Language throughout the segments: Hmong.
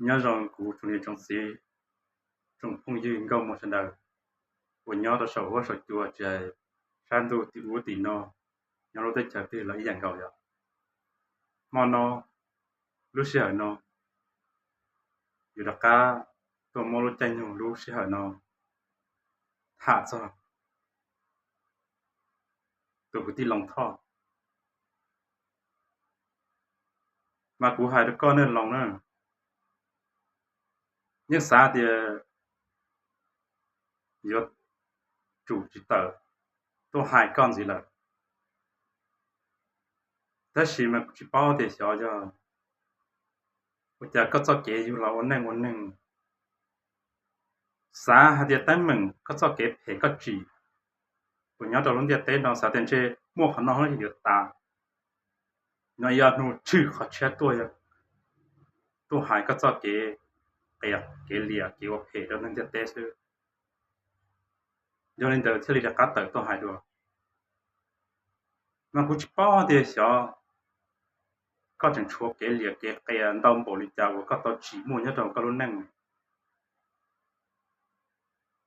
Nyob zoo kuv tsoom niam tsoom txiv, tsoom phooj ywg nkauj muam sawv daws uas nyob rau saum huab saum cua, tsis hais sab ntuj tim ub tim no, nyob lub teb chaws twg los ib yam nkaus yom. Hmo no, lub sij hawm no, yuav rov qab tuaj muab lub caij nyoog lub sij hawm no tham txog tus kwv tij Loos Thoj. Mas kuv hais rau koj nej Loos na, yeej xav tias yuav tsum tsis tawm tuaj hais koj ntxiv lawm, tab sis mas kuv tsis paub tias xyov yog ua cas koj txoj kev yug los ua neej ua neeg, xav hais tias teeb meem koj txoj kev phem koj tsim uas nyob rau lub ntiaj teb no xav tias ntshe muaj qhov no yuav tas, no ib ob hnub tshwm qhov tshiab tuaj, tuaj hais koj txoj kev qias kev liam kev ua phem rau neeg ntiaj teb xwb. Yog li ntawd thiaj li rov qab tawm tuaj hais dua. Mas kuv tsis paub tias xyov koj tseem tshuav kev liam kev qias ntau npaum li cas uas koj tau tsim muaj nyob rau koj lub neej,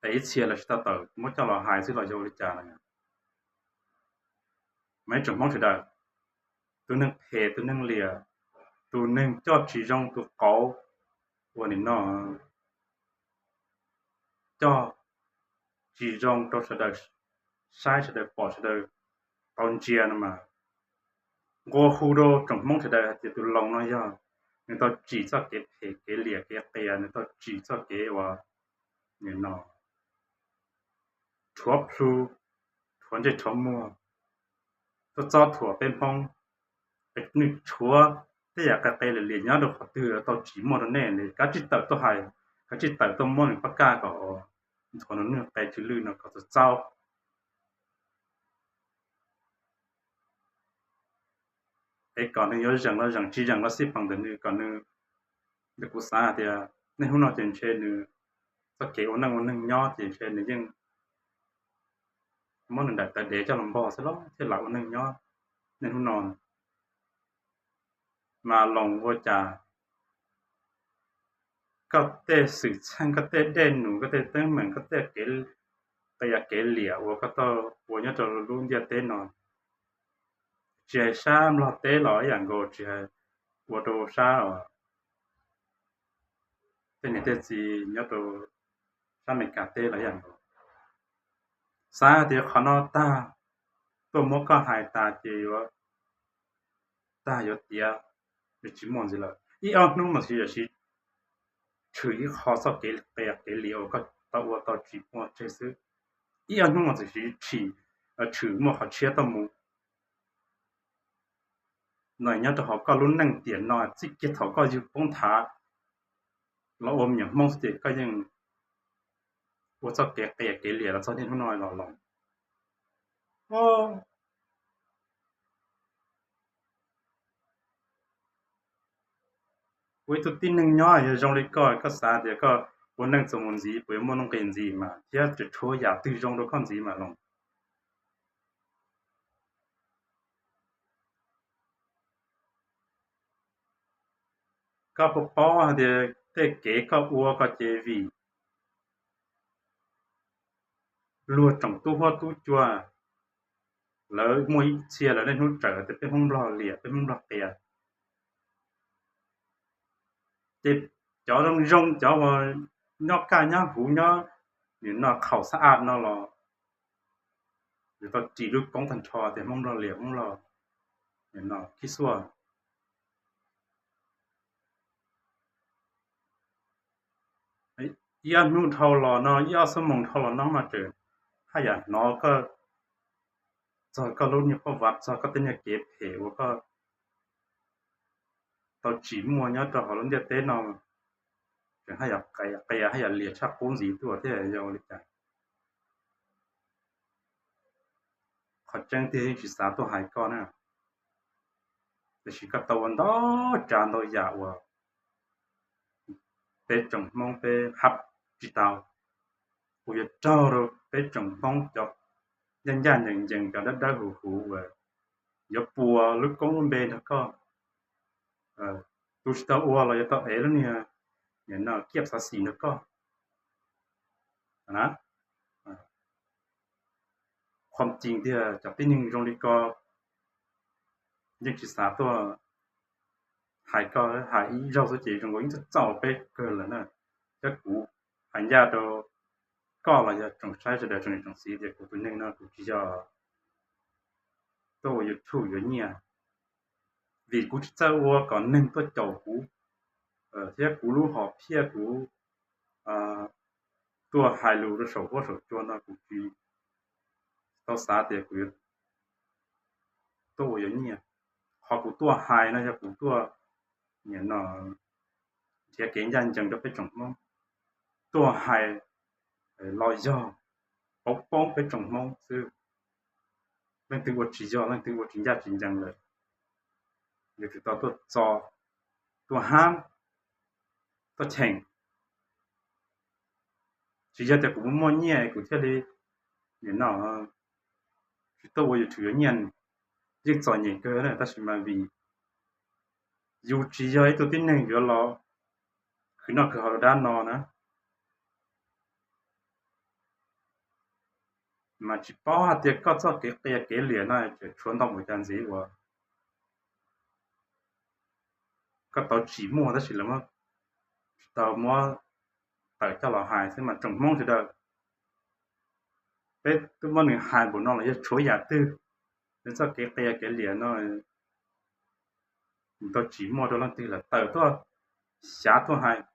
es ib txhia los tsis tau tawm muab coj los hais xwb los yog ua li cas no. Mas ib tsoom Hmoob sawv daws, tus neeg phem tus neeg liam, tus neeg coj tsis zoo tus qauv uas nim no coj tsis zoo rau sawv daws saib sawv daws pom sawv daws tau ntsia no mas, nqua hu rau tsoom Hmoob sawv daws hais tias tus Loos no yog nws tau tsim txoj kev phem kev liam kev qias, nws tau tsim txoj kev uas nim no rhuav plhu, rhuav ntsej rhuav muag, tuaj txob thuam peb Hmoob, nws tshuav tej yam qias qias liam liam nyob rau qhov twg tau tsim muaj rau nej li, kav tsij tawm tuaj hais, kav tsij tawm tuaj muab nws pab kaj kom nthuav nws qe tsw lwj no kom txaus txaus. Es kom nws yuav zeem los zeem, tsis zeem los xij peem ntawm nws, kom nws, ntawm kuv xav hais tias niaj hnub no ces ntshe nws txoj kev ua neej ua neeg nyob ces ntshe nws yeej muab nws daim tawv dev coj los npog xwb los thiaj lam ua neej nyob niaj hnub no. Mas Loos, ua cas koj tej xwm txheej, koj tej dej num, koj tej teeb meem, koj tej kev qias kev liam uas koj tau ua nyob rau lub ntiaj teb no, tsis hais sab Nplog teb los ib yam nkaus, tsis hais ua rau sab tej niam tej txiv nyob rau sab Amelikas teb los ib yam nkaus, xav tias qhov no tag, tuaj muab koj hais tas ces yuav tag yuav tiav, yuav tsis muaj ntxiv lawm. Ib ob hnub mas sis yam siv tshwm ib qho txoj kev qias kev liam uas koj tau ua tau tsim muaj tseg xwb. Ib ob hnub mas sis tshwm muaj qhov tshiab tuaj mus no. Nyob rau hauv koj lub neej tiam no txij kiag thaum koj yug poob nthav los ua me nyuam Hmoob xwb ces koj yeej ua txoj kev qias kev liam los txog niaj hnub no los Loos. Ua ib tug tib neeg nyob yog zoo li koj, koj xav tias koj ua neej txuas mus ntxiv puas yuav muaj nuj nqis ntxiv mas thiab tseem tshuav yam twg zoo rau koj ntxiv mas Loos? Koj puas paub hais tias tej kev koj ua ko ces vim luag tsoom tub huab tub cua lawv muaj ib txhia lawv niaj hnub tsawm tias peb Hmoob Nplog liam, peb Hmoob Nplog qias. Ces cov zoo zoo, cov uas nyob kaj nyob huv, nyob nim no khaum xab ab no los yuav tau ris lub koob tag nrho tias Hmoob Nplog liam, Hmoob Nplog nim no khib xuaj. Ib ob hnub dhau los no, ib ob xuab moos dhau los no mas tseem haj yam hnov koj txog koj lub niag poj vav, txog koj tej niag kev phem uas koj tau tsim muaj nyob rau hauv lub ntiaj teb no, tseem haj yam qias, haj yam liam tshaj qub ntxiv tuaj thiab yog ua li cas? Qhov tseeb tiag yeej tsis xav tuaj hais koj na, tiam sis koj tau ua ntau tsav ntau yam uas peb tsoom Hmoob peb hab tsis tau, uas yuav raug rau peb tsoom Hmoob cov ncaj ncaj ncees ncees, cov dawb dawb huv huv uas yuav puas lub koob lub npe nrog koj. Tus tsis tau ua los yuav tau ev lub niag kiaj xav xim nrog koj. Qhov tseeb tiag cov tib neeg zoo li ko yeej tsis xav tuaj hais koj, hais ib zaug xwb ces zoo nkaus yeej txaus txaus peb kawg lawm na. Thiab kuv hais ncaj rau koj los yog tsoom saib sawv daws tsoom niam tsoom txiv tias kuv tus neeg no kuv tsis yog tuaj ua YouTube yuav nyiaj, vim kuv tsis txawj ua kom neeg tuaj caum kuv, thiab kuv lub hom phiaj kuv tuaj hais lus rau saum huab saum cua no kuv tsis tau xav tias kuv yuav tuaj ua yuav nyiaj. Qhov kuv tuaj hais no yog kuv tuaj nim no nrhiav kev ncaj ncees rau peb tsoom Hmoob, tuaj hais los yog pov poob peb tsoom Hmoob xwb. Leej twg ua tsis yog, leej twg ua tsis ncaj tsis ncees lawm, yuav tsum tau tuaj txo, tuaj hab, tuaj cheem. Tsis yog tias kuv muaj muaj nyiaj kuv thiaj li nim no tsis tuaj ua YouTube yuav nyiaj, yeej txom nyem kawg na, tab sis mas vim yus tsis yog ib tug tib neeg yuav los khwv noj khwv haus rau dab no na, mas tsis paub hais tias koj txoj kev qias kev liam no tseem tshuav ntau npaum cas ntxiv uas koj tau tsim muaj tab sis lawv tsis tau muab tawm coj los hais xwb mas tsoom Hmoob sawv daws, peb twb muab nws hais npaum no los yog tshuav yam twg, nws txoj kev qias kev liam no nws tau tsim muaj rau leej twg lawm tawm tuaj xyav tuaj hais.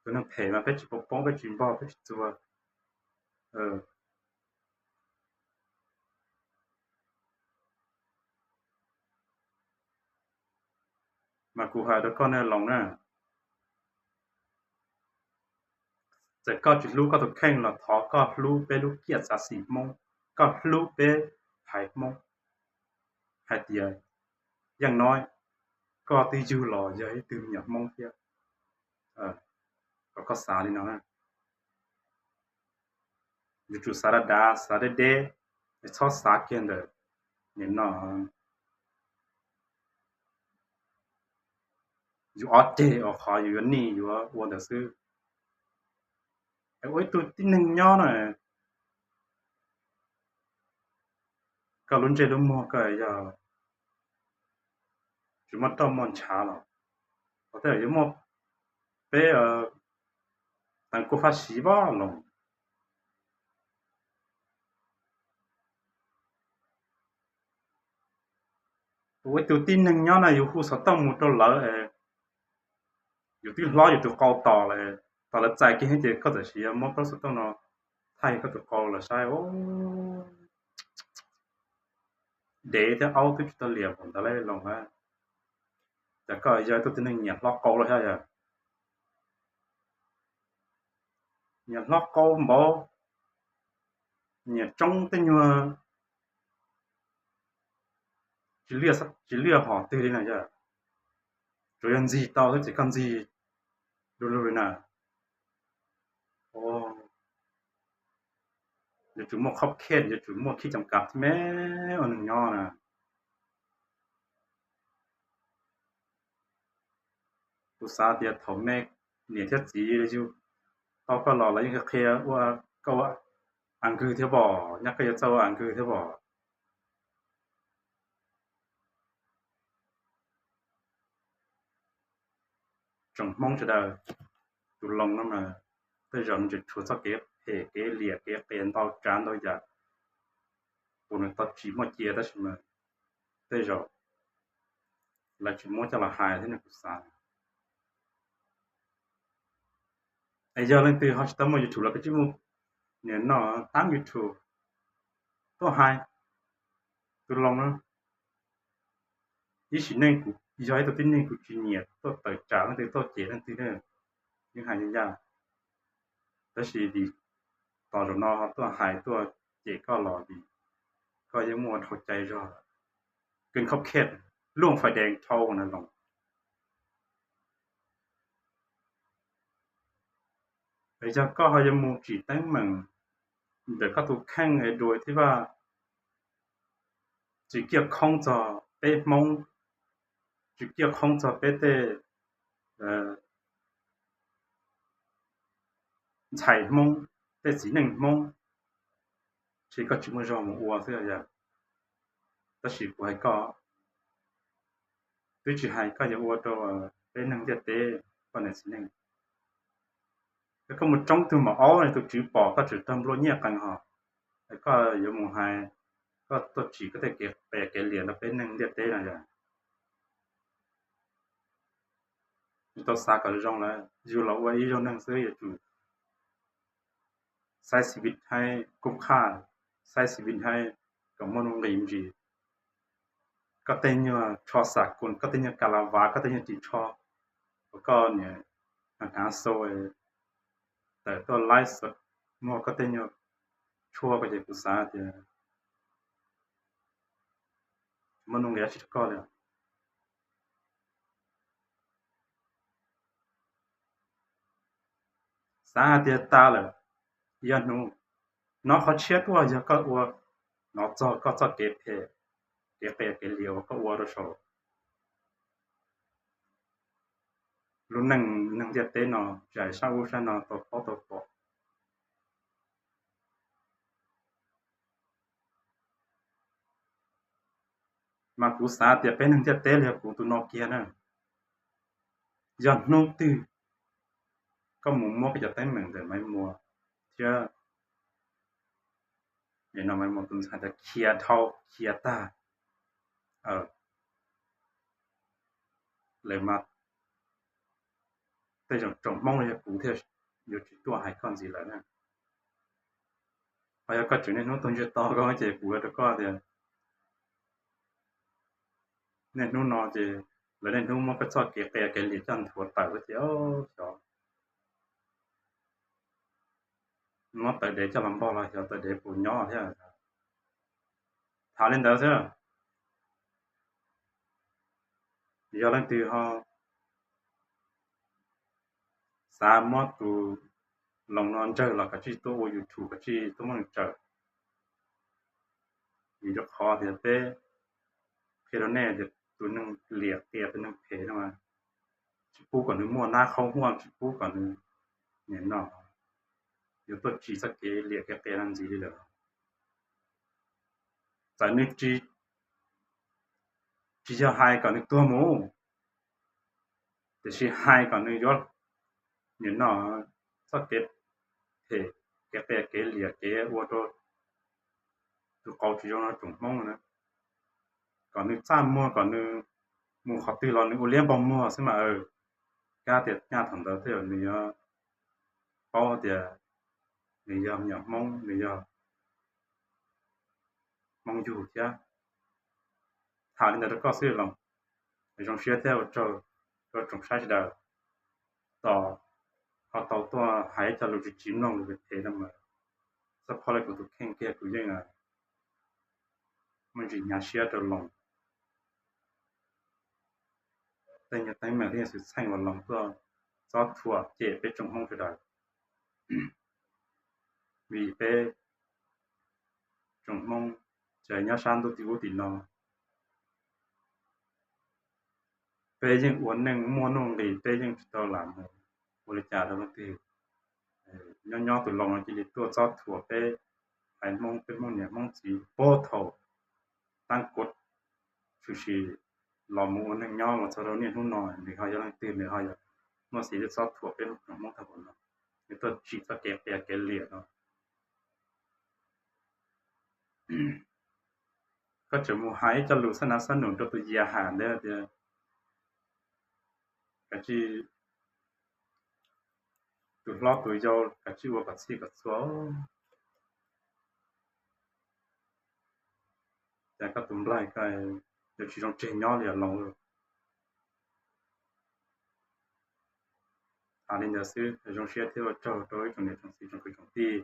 Tus neeg phem mas peb tsis poob peb tsis npog peb tsis txuag. Mas kuv hais rau koj ne Loos na, txawm koj tsis hlub koj tus kheej los thov koj hlub peb lub ciaj xav xim Hmoob, koj hlub peb haiv Hmoob hais tias yeej no koj twb yug los yog ib tug me nyuam Hmoob thiab. Kom koj xav li no, yuav tsum xav dav dav xav deb deb, es txhob xav kiag ntawm nim no yus ob ceg uas qhov yus yuav nij yuav ua ntawd xwb. Es ua ib tug tib neeg nyob no, koj lub ntsej lub muag koj yog tsis muaj roj muaj ntshav los, tej zaum yuav muaj peb teev kuj fab siv voj Loos. Ua ib tug tib neeg nyob no yus hu xov tooj mus rau lawv, yus twb hlob yus tus qau tos lawm, tos lawv txais kiag ces koj txawm sis muab plaub xov tooj no thaij koj tus qau los saib, dev thiab aub twb tsis tau liam npaum ntawd li Loos. Ces koj yog ib tug tib neeg nyiam hlob qau los xyov yog nyiam hlob qau npaum, nyiam tsoob tej nyuag tsis liaj hom twg li na yog, tsuas yog ntxig tau xwb ces koj ntxig du lug li na. Yuav tsum muaj khob khej, yuav tsum muaj khij coom kav thiab me ua neeg nyob na. Kuv xav tias thaum me niam thiab txiv yug tau koj los lawv yeej qhia ua koj ua a nkwg thiab pom, nyab koj yuav txawj ua a nkwg thiab pom. Tsoom Hmoob sawv daws, tus Loos no mas tej zaum nws tseem tshuav txoj kev phem kev liam kev qias ntau tsav ntau yam uas nws tau tsim muaj cia tab sis mas tej zaum lawv tsis muab coj los hais thiab ne kuv xav. Es yog leej twg ho tsis tau muaj YouTube los koj tsij mus nim no taab YouTube tuaj hais tus Loos no. Ib sim neej kuv yog ib tug tib neeg kuv tsis nyiam tuaj tawm tsam leej twg tuaj cem leej twg, yeej hais ncaj ncaj. Tab sis vim tos zaum no tuaj hais tuaj cem koj los vim koj yeej muaj dhau cai zog, keej khob khej luaj fais dees dhau na Loos. Es yog koj ho yuav mus tsim teeb meem ntawm koj tus kheej es dua thiab vaj, tsis kiaj khoob txog peb Hmoob, tsis kiaj khoob txog peb tej ntxhais Hmoob, tej txiv neej Hmoob, tsis koj tsis muaj zog mus ua xwb yog. Tab sis kuv hais koj, twb tsis hais koj yuav ua rau peb neeg ntiaj teb, koj niam txiv neej, koj mus tsoob tug maum aub, tus tswv pom koj tseem tag nplua nyiaj qees hos, koj yuav mus hais koj tuaj tsim koj tej kev qias kev liam rau peb neeg ntiaj teb no yog. Tsis tau xav kom zoo lawm, yus los ua ib zaug neeg xwb yuav tsum saib xis vij haib kub qhaj, saib xis vij haib kom muaj nuj nqis me ntsis. Koj tej nyuag tsho xam kus, koj tej nyuag kas las vav, koj tej nyuag ris tsho uas koj niam hnav xau tawm tuaj live stream muag koj tej nyuag tshuaj ko ces kuv xav tias muaj nuj nqis dab tsi rau koj li. Xav hais tias tas lawm, yog hnub no qhov tshiab tuaj yog koj ua, hnov txog koj txoj kev phem, kev qias kev liam uas koj ua rau saum lub neej neeg ntiaj teb no, tsis hais sab ub sab no tau paub tau pom. Mas kuv xav tias peb neeg ntiaj teb los yog kuv tus no kiag na, yog hnub twg koj mus muab koj cov teeb meem ntawm Maiv Muas thiab no Maiv Muas tus ntxhais ntawd khiav dhau khiav tag, lawm mas tej zaum tsoom Hmoob los yog kuv thiaj yuav tsis tuaj hais koj ntxiv lawm na. Ho yog koj tseem niaj hnub tuaj ntsia tos koj ces kuv hais rau koj tias niaj hnub no ces lawv niaj hnub muab koj txoj kev qias kev liam coj nthuav tawm xwb ces xyov, muab taw dev coj los npog los xyov taw dev puas nyob thiab. Tham li ntawd xwb. Yog leej twg ho xav muab tus Loos no ntsawg los kav tsij tuaj ua YouTube, kav tsij tuaj muab nws tsaws. Vim rau qhov tias peb qhia rau nej tias tus neeg liam qias tus neeg phem no tsis pub kom nws muaj nab qhaub huaj, tsis pub kom nws nim no yuav tuaj tsim txoj kev liam kev qias no ntxiv li lawm. Txawm nws tsis, tsis yog hais kom nws tuag mus, tiam sis hais kom nws yuav nim no txoj kev phem, kev qias kev liam, kev ua rau tus qauv tsis zoo rau tsoom Hmoob na, kom nws txaj muag, kom nws mus qhov twg los nws ua liab npog muag xwb mas. Kab tias nyaj thaum ntawd thiaj nws yuav paub tias nws yog me nyuam Hmoob, nws yog Hmoob yug thiab. Tham li ntawd rau koj xwb Loos, zoo siab thiab ua tsaug rau tsoom saib sawv daws. Tos ho tau tuaj hais cov lus tsis tsim mloog lus phem no mas, txoj phob li kuv tus kheej kiag kuv yeej muaj ntsis hnyav siab rau Loos tej nyuag teeb meem thiab xwm txheej uas Loos tuaj txob thuam cem peb tsoom Hmoob sawv daws. Vim peb tsoom Hmoob tseem nyob sab ntuj tim ub tim no, peb yeej ua neej muaj nuj nqis, peb yeej tsis tau lam mus ua li cas rau leej twg. Nyob nyob tus Loos no cia li tuaj txob thuam peb haiv Hmoob, peb Hmoob niam Hmoob txiv puag thaum tab kuv tshwm sim los mus ua neej nyob los txog rau niaj hnub no, nws ho yog leej twg, nws ho yog muaj xiv txob thuam peb Hmoob tag npaum no, nws tuaj tsim txoj kev qias kev liam no. Koj tseem mus hais ib co lus xab nav xab num rau tus Yias Ham ntawd tias kav tsij, tus hlob tus yau kav tsij ua kom txhij kom txhua. Cas koj tus nplaig ko yuav tsis zoo tseg nyob li os Loos. Tham li ntawd xwb, zoo siab thiab ua tsaug rau ib tsoom niam tsoom txiv tsoom kwv tsoom tij.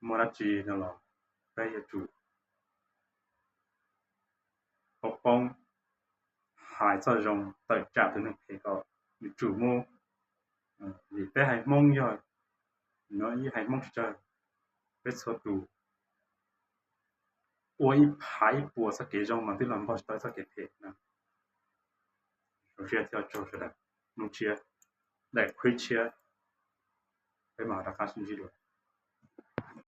Muaj dab tsi no los peb yuav tsum poob poob hais txoj zoo tawm tsam tus neeg phem kom nws tsum mus. Vim peb haiv Hmoob yog, no ib haiv Hmoob tsis tsawg, peb txhua tus ua ib phav ib puas txoj kev zoo mas twb los npog tsis tau txoj kev phem na. Zoo siab thiab ua tsaug sawv daws, hnub tshiab. daim quiz tshiab, peb mam rov qab sib ntsib dua.